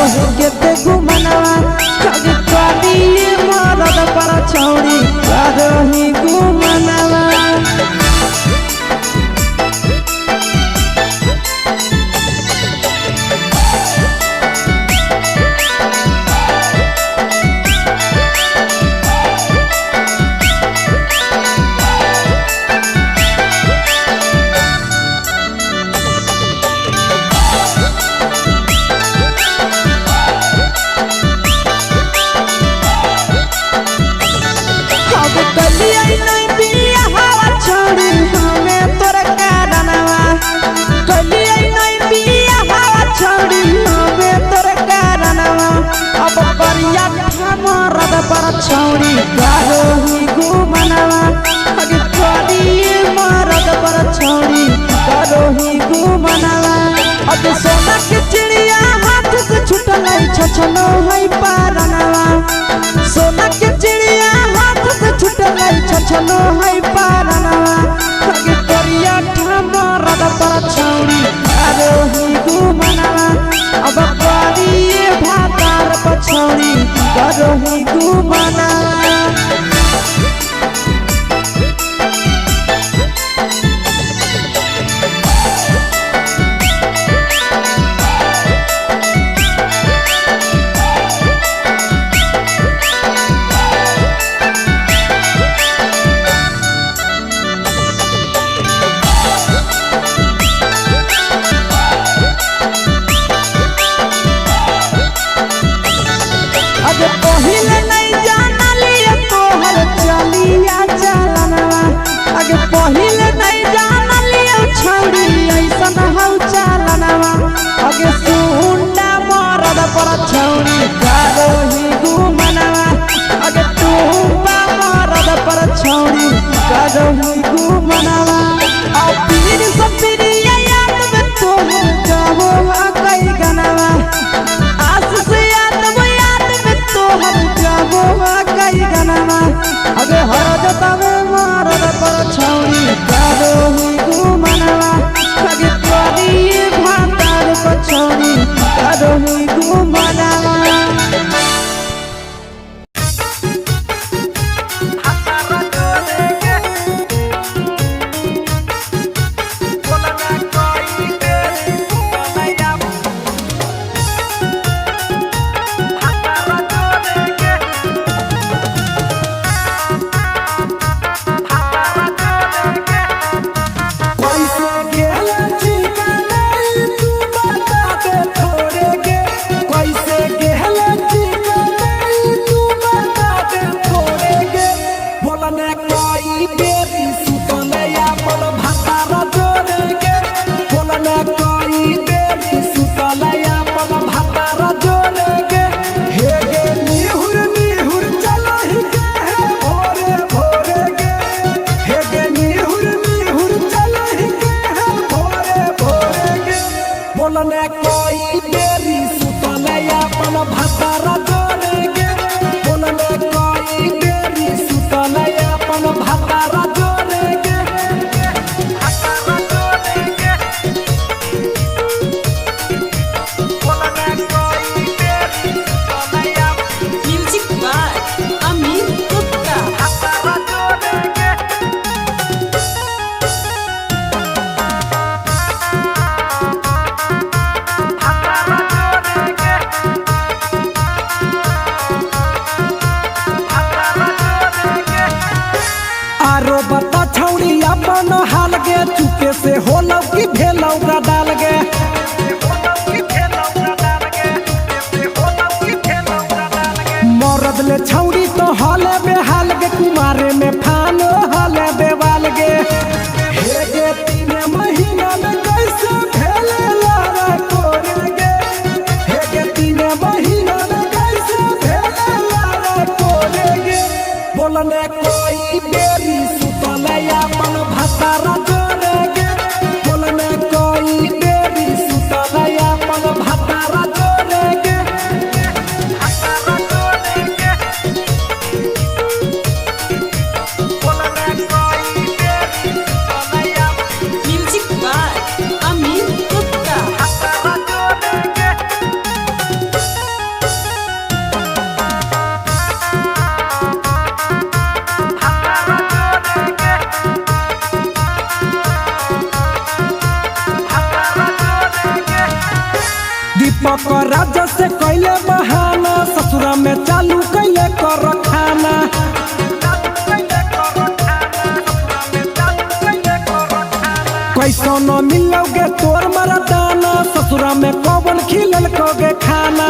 करो केते गुमनवा अगे करी मरद पर छौड़ी करो ही गुमनवा। अब कलिया नहीं बिया हवा छोड़ी हमें तोर कारणवा कलिया नहीं बिया हवा छोड़ी हमें तोर कारणवा अब करिया मरद पर छोड़ी करो ही गुमनवा अगे करिए मरद पर छोड़ी करो ही गुमनवा। अब सोना के चिड़िया हाथ से छुटल छछनो है पारनवा सोना के चिड़िया हाथ से छुटल छछनो है पारनवा अगे करिया मरद पर छौड़ी करो ही गुमनवा अब करिए भातार पर छौड़ी करो ही गुमनवा। अब पहिले नहीं जानली तोहर चलिया चलनवा अगे पहिले नहीं जानली छौड़ी ऐसन हौ चलनवा अगे सुंडा मरद पर छौड़ी करो ही गुमनवा अगे टूबा मरद पर छौड़ी करो ही गुमनवा। आ पीर सपीरिया याद में तोहर गावो कई गनवा आस से याद वो याद में तोहर गावो कई गनवा अगे हर जतावे मरद पर छौड़ी करो ही गुमनवा अगे करी भातार पर छौड़ी करो ही गुमनवा। कैसे गेला चिकनाई तू बता दे थोड़े गे कैसे गेला चिकनाई तू बता दे थोड़े गे बोलने कोई बेरी सुतले अपन भातार जोड़े गे बोलने कोई बेरी सुतले अपन भातार जोड़े गे हे गे निहुर निहुर चलो ही के है भोरे भोरे गे हे गे निहुर निहुर चलो ही के है भोरे भोरे गे बोलने कोई बेरी सुतले अपन भातार जोड़े गे बोलने कोई बेरी सुतले अपन भातार जोड़े गे भातार जोड़े गे बोलने कोई बेरी सुतले अपन म्यूजिक बाय अमित गुप्ता। भातार जोड़े गे आरो बता छौड़ी अपन हाल गे चुके से होलौ कि भेलौ डाल गे मरद ले छौड़ी तो हले बेहाल गे कुमारे में फानो हले बेवाल गे हे गे तीन महीना में कैसे भेले लारा कोरे गे हे गे तीन महीना में कैसे भेले लारा कोरे गे बोलने कोई बेरी सुतले अपन भातार जोड़े गे बोलने कोई बेरी सुतले अपन भातार जोड़े गे भातार जोड़े गे बोलने कोई बेरी सुतले अपन म्यूजिक बाय अमित गुप्ता। भातार जोड़े गे से कैले बहाना, ससुरा में चालू कैले कर खाना। कैसो न मिलोगे तोर मरदाना, ससुरा में कौन खिलल कोगे खाना।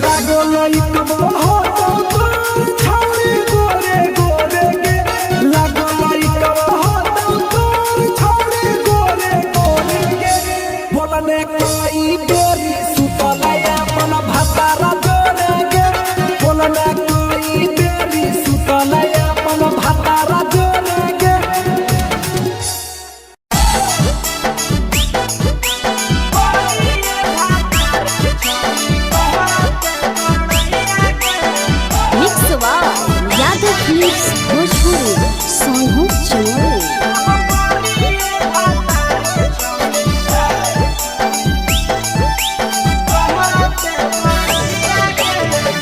लागो लइकबो हो तो तोर छौरी गोरे गोरे गे, लागो लइकबो हो तो तोर छौरी गोरे गोरे गे। बोलने कोई बेरी सुतला अपन भातारा जोरे गे, बोलने कोई बेरी सुतला अपन भातारा जोरे गे। Mix by Yadav films Bhojpuri Sonu Chamoli.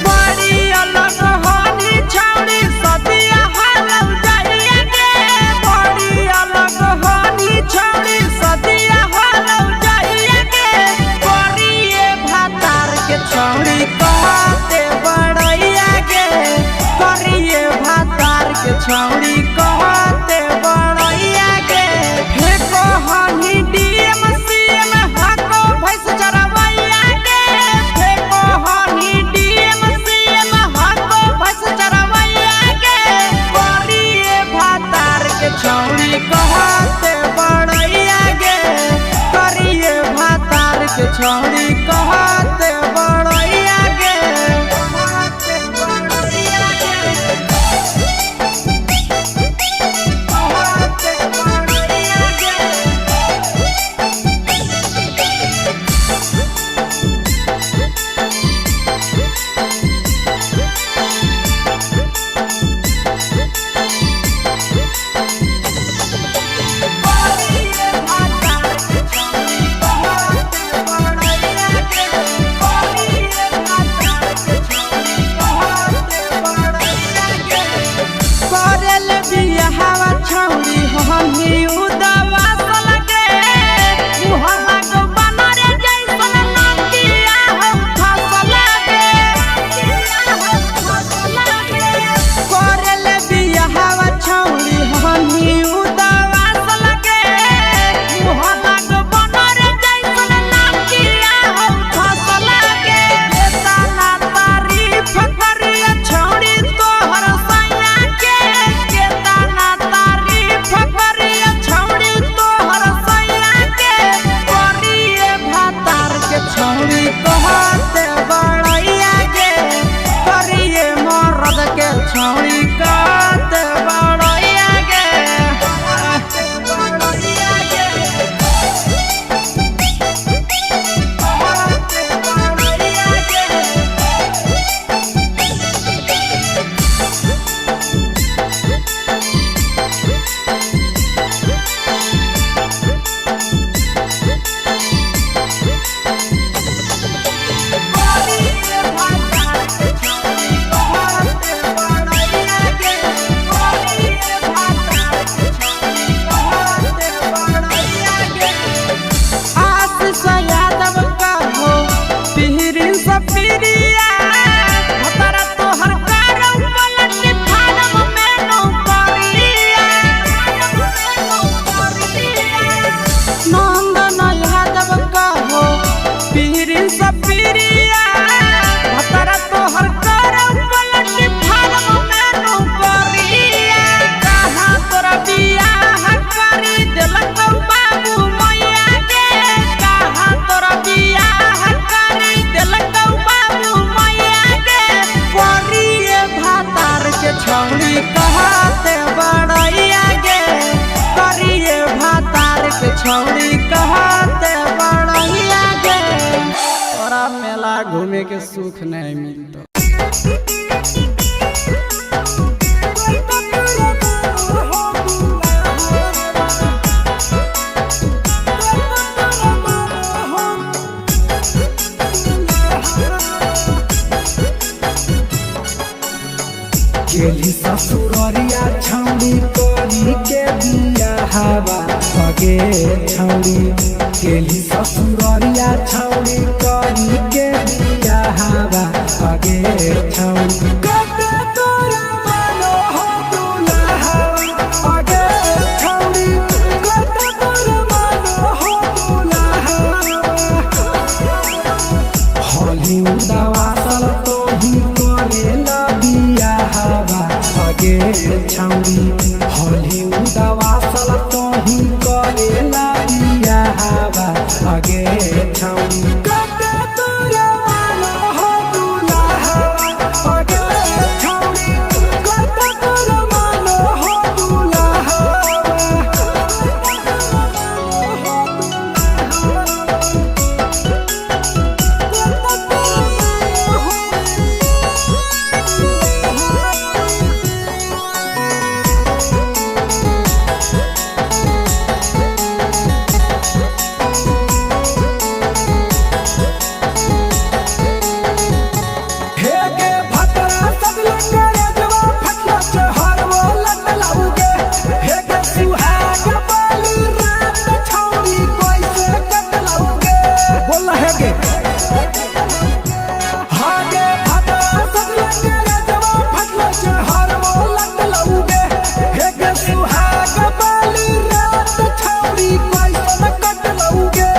बड़ी अलग होनी छौड़ी सदिया हालौ जाइए गे, बड़ी अलग होनी छौड़ी सदिया हालौ जाइए गे। करिए भातार के छौड़ी कहते बड़ैया गे, करिए भातार के छौड़ी कहते बड़ैया गे। फेको हनी डीएम सीएम हाको भैंस चरवैया गे, फेको हनी डीएम सीएम हाको भैंस चरवैया गे। करिए भातार के छौड़ी कहते बड़ैया गे, करिए भातार के छौड़ी कहते बड़ैया गे। कहते बड़ैया गे, कहते बड़ैया गे। करेल बियाहवा छौरी हमी उदवा सलगे, मुहला गो बनरे जैसन नकिया हौ फसलगे। करेल बियाहवा छौरी हमी उदवा सलगे, मुहला गो बनरे जैसन नकिया हौ फसलगे। केतना तारीफ करिया छौरी तोहर सैया के, केतना तारीफ करिया छौरी तोहर सैया के। करिए भातार के छौरी कहते बड़ैया गे, करिए मरद के छौरी कहते बड़ैया गे। बड़ैया गे, कहते बड़ैया गे। आशीष यादव का हो पिहरी सपीरिया, भतरा तोहर कारौ पलट फारम में नौकरिया। नंदन यादव का हो पिहरी सपीरिया, भतरा तोहर कारौ पलट फारम में नौकरिया। कहाँ तोरा बियाह करी देलक बाबू मैया गे, कहाँ तोरा बियाह करी देलक बाबू मैया गे। करिए भातार के छौड़ी कहते बड़ैया गे, करिए भातार के छौड़ी कहते बड़ैया गे। तोरा मेला घूमे के सुख नहीं मिलतो। गेली ससुररिया छौड़ी करी के बिया हवा भगे छौड़ी, गेली ससुररिया छौड़ी करी के बिया हवा अगे छौरी कते तोरा मानो हो दुल्हावा अगे छौरी कते तोरा मानो हो दुल्हावा हॉलीवुड वासल तो ही करेला बिया हवा अगे छौरी हॉलीवुड वासल तो ही करेला बिया हवा अगे छौरी कते तोरा मानो हो दुल्हावा अगे छौरी कते तोरा मानो हो दुल्हावा। हे गे भतरा सगले करे जवा फटला चहर वो लटलाउगे हे गे सुहाग बाली रात छौरी कैसे कटलाउगे बोल हे गे हागे भतरा सगले करे जवा फटला चहर वो लटलाउगे हे गे सुहाग बाली रात छौरी कैसे कटलाउगे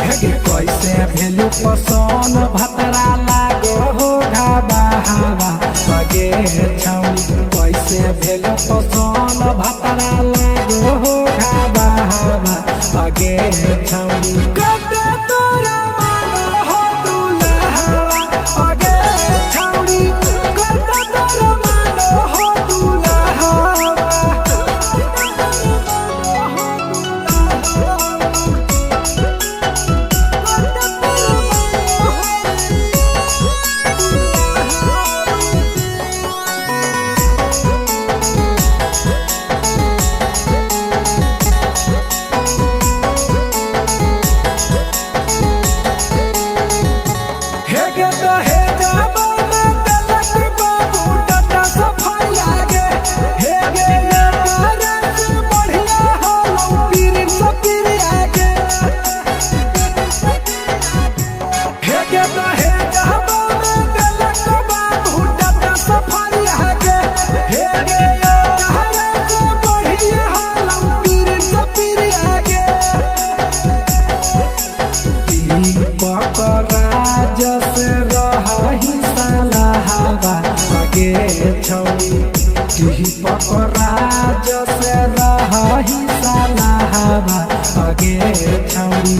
हेगे कैसे भेलु पसन भतरा लागो हो घाबा हवा अगे छौरी कैसे भेलु पसन भतरा लागो हो घाबा हवा अगे छौरी कते तोरा मानो हो दुल्हावा अगे छौरी कते तोरा मानो हो दुल्हावा। हे गे तो हे जाबो में तलक बाबू टाटा सफाई लागे हे गे ये कारस बढ़िया हो पीर सपीर आगे हे गे तो हे जाबो में तलक बाबू टाटा सफाई लागे हे गे ये कारस बढ़िया हो पीर सपीर आगे राजस रही सलाहवा अगे छौरी दीपक राजस रही सलाहवा अगे छौरी।